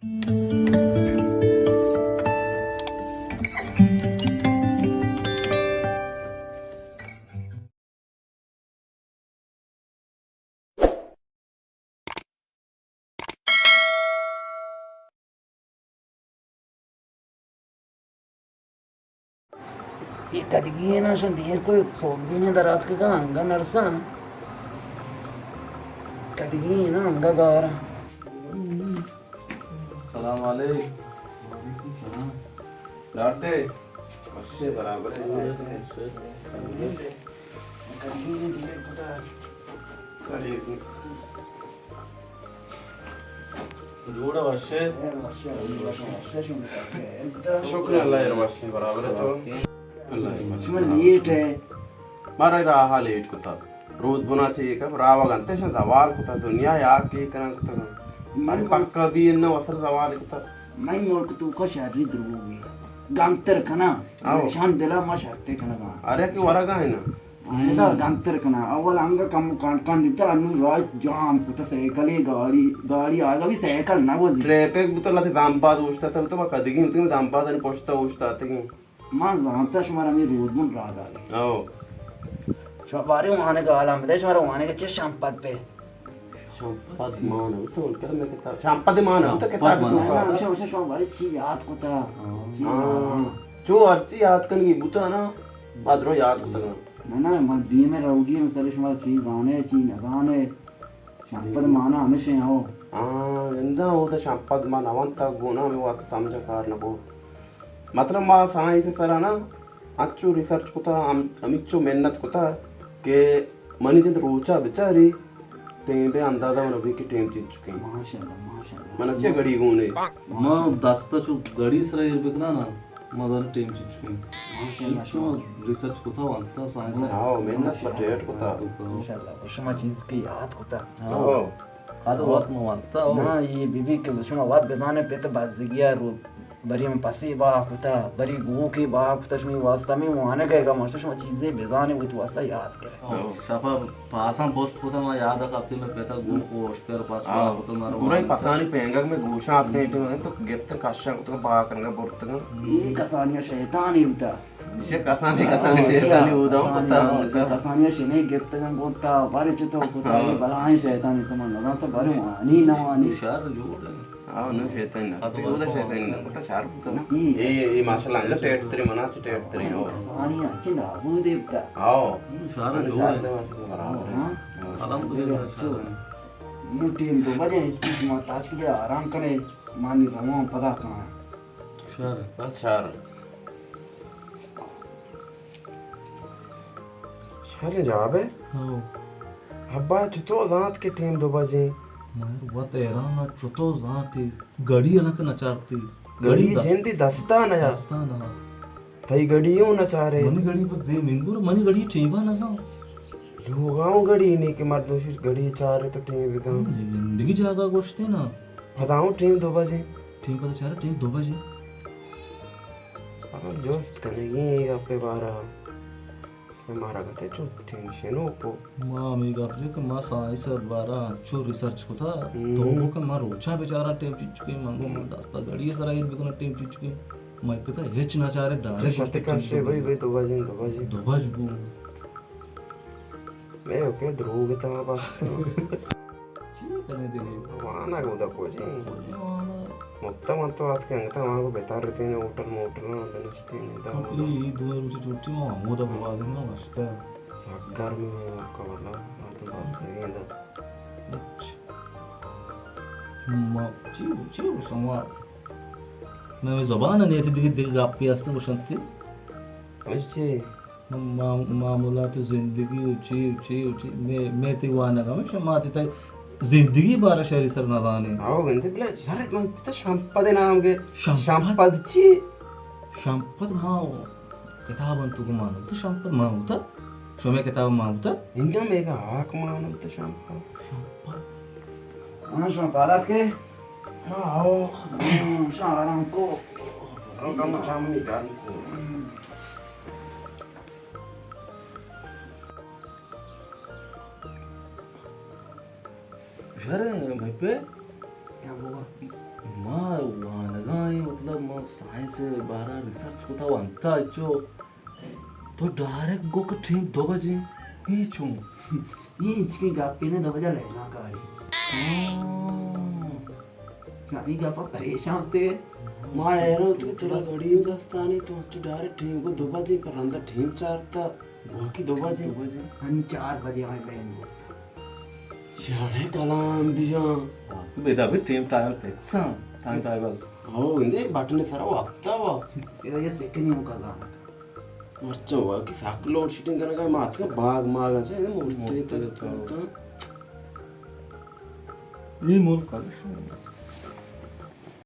اے کدگی نا شن دیر کوئی پوگی نے درات کے انگا نرساں۔ کدگی نا انگا گارا۔ سلام علیکم۔ وعلیکم سلام۔ ڈاکٹر، وشے برابر ہے۔ جوڑ وشے۔ شکر اللہ، ایر وشے برابر ہے تو۔ اللہ شما لیٹ ہے۔ مارا راہ لیٹ کتا۔ رود بنا چے کب راوگ انت، شان زوال کتا، دنیا یا کے کنن کتا۔ من پکا بھی ان وسر زوال کتا۔ میں ملک تو کا شری دروگی گانتر کنا۔ آؤ۔ شان دلا ما شرتے کنا۔ ارے کہ ورگا ہے نا۔ آئندہ گانتر کنا۔ اول انگا کم کان کان دیتا، انو راج جام کتا، سائیکل، گاڑی، گاڑی آگا بھی سائیکل نہ گوزی۔ ٹریفک بوتا، لتی دامپاد اوشتا تا، تو با کدگی ہوتی دامپاد ان پوشتا اوشتا تگی۔ ما زانتا شمارا ہمے رودمن راہ دارے۔ او۔ شما بارے وانگ ء حالا مدے، شمارا وانگ ء چے شمپد پہ؟ شمپد مان تو کر میں کتاب۔ شمپد مان تو کتاب تو۔ نہ، نہ، ہمیشہ، ہمیشہ شما بارے چی یاد کتا؟ ہاں۔ چی ہاں۔ یاد؟ چو ہر چی یاد کنگی بوتا نا، ما درو یاد کتا نا۔ نہ، نہ، من دیم روگی ہم سر شما چی زانے، چی نزانے۔ شمپد مانا ہمیش ایں، ہو۔ ہاں، گنداں، اودا شمپد ما نہ ونتگ، گوں نا ہمے واسطہ سمجھ ء کار نہ بوت۔ مطلب، ما سائنس ء سرا نا انچو ریسرچ کتا، ہم-، ہمیچو محنت کتا کہ منی جند روچا بچاری، ٹیم بے اندازہ من ابھی کہ ٹیم چنچکیں۔ ماشاءاللہ، ماشاءاللہ۔ من اچھے گھڑی گون ہے۔ ما دستا چو گھڑی سرا ایر بکنا نا، مزن ٹیم چنچکیں۔ ماشاءاللہ، شما ریسرچ کتا، وانتا سائنس۔ ہاں، محنت پہ ٹیٹ کتا۔ ماشاءاللہ، شما چیز کی یاد کتا۔ ہاں۔ قد وقت ما وانتا۔ نا، یہ بی بی کہ شما وقت بزانے پت بزگیا رو، بری من پسی با کتا، بری گوکی با کتا، شمی واسطہ می وانگے گا، ماشاءاللہ، شما چیزیں بزانے وت واسطہ یاد کرے۔ ہاں، شپا پاساں پست کتا، ما یاد ء کپتی، میں پتا گوں کو اشتر پاس آ، پورا پسانی پینگگ میں گوشاں اپنے ٹیم تو گپت کشاں تو با کنگا برتگا۔ یہ کسانی شیطان ہی ہوتا۔ یہ کسانی، کسانی شیطانی ہوتا، کسانی، ہوتا۔ کسانی شنے گپتگا گوتا، بارے چتو کتا، ہاں۔ یہ بلائیں شیطانی تو من نہ تو بارے وانی نہ وانی۔ شر جوڑ ہے۔ ہاں، نو شیطان نہ۔ تو وہ شیطان نہ، پتہ شر بوتا۔ اے، اے ماشاءاللہ، انگا ٹیٹ تری منا چ ٹیٹ تری ہو۔ کسانی اچھے نابود ہے بتا۔ ہاں۔ شر جوڑ ہے۔ برابر ہے۔ ہاں۔ الحمدللہ، شر ہے۔ نو ٹیم دو بجے، شما تاش کے آرام کرے، مانی روان پدا کان۔ شر۔ بس شر۔ شر جواب ہے۔ ہاں۔ ابا چتو زانت کہ ٹیم دو بجے؟ مہر وت حیران آں، چتو زانت گڑی الک نچارتی۔ گڑی گڑی دست-، جندی دستا نیا۔ دستا نیا۔ تئی گڑی اوں نہ چارے۔ منی گڑی پر دے منگور، منی گڑی ٹیما نہ زان۔ لوگاؤں گڑی نے کہ مردم شش گڑی چارے تو ٹیم بزان۔ زندگی جاگا گوشتے نا۔ پداؤں ٹیم دو بجے۔ ٹیم پدا چارے ٹیم دو بجے۔ اب جوست کنگی اے گپے بارا۔ مارا گتے چو ٹینشن ہو کو۔ ما ہمے گپ جے کہ ما سائنس ء بارا انچو ریسرچ کتا، ہم۔ تو گو کہ ما روچا بیچارا ٹیم چچکیں، من گو من دستا گڑی ء سرا ایر بکناں ٹیم چچکیں۔ مئے پتا ہچ نہ چارے، ڈائریکٹ شت کشے بھائی، بھائی، دو بجے، دو بجے۔ دو بج بو۔ میں اوکے دروگ تا بس۔ چی کنے دے؟ وانا گودا کوجی۔ کوجی وانا۔ مکتا من تو آت کے انگتا وہاں کو بیتار رہتے ہیں، ہوٹل موٹل نا بنشتے ہیں، دا ای، ای دو روچ چھٹی ما ہمودا بوازی نا بستا۔ سک گرمی میں مکہ والا، ما تو بس گیندا۔ اچھا۔ ما چی، چی شما؟ میں زبان نیتی دیگه، دیگه گپی هستن گوشنتی۔ اچھا۔ ما-، معاملات زندگی و چی و چی و چی، میں، میں تی وانگ ہمیشہ ما تی تئی زندگی بارہ شری سر نزانے۔ آو گندے بلے شر من پتا شمپد نام گے۔ شمپد؟ شمپد چی؟ شمپد ما کتاب انت تو مان ہوتا، شمپد مان ہوتا، شمے کتاب مان ہوتا۔ انگا میگا آک مان ہوتا شمپد۔ شمپد۔ ہاں، شمپد کے؟ ہاں، آو۔ ہاں، شاہ آرام کو۔ آرام کم چامی گرم کو۔ شر بھائی پہ۔ کیا ہوا؟ ما سائنس بارہ ریسرچ کتا، وانتا چو تو ڈائریکٹ گو کہ ٹیم دو بجے، اے چون؟ اے انچکیں گپے نہ، دو بجہ لینا کاری۔ ہاں۔ شامی گپا پریشان تے۔ ما حیران تو ترا گھڑی دستانی، تو چو ڈائریکٹ ٹیم گو دو بجے، پر رندا ٹیم چارتا، باقی دو بجے۔ ہن چار بجے آئیں بین بوتا۔ شانے کلام بیجان۔ تو بیدا بھی ٹیم ٹائم فکس ہاں، ٹائم ٹائم۔ او اندے بٹن سرا وقتا وا۔ ادا یہ سکنی ہوں کزان۔ مرچاں وا کہ سک لوڈ شیڈنگ کنگا، ما اتکا باغ ماغ اچھا، اے مورتے تے تو۔ یہ ملک کلش۔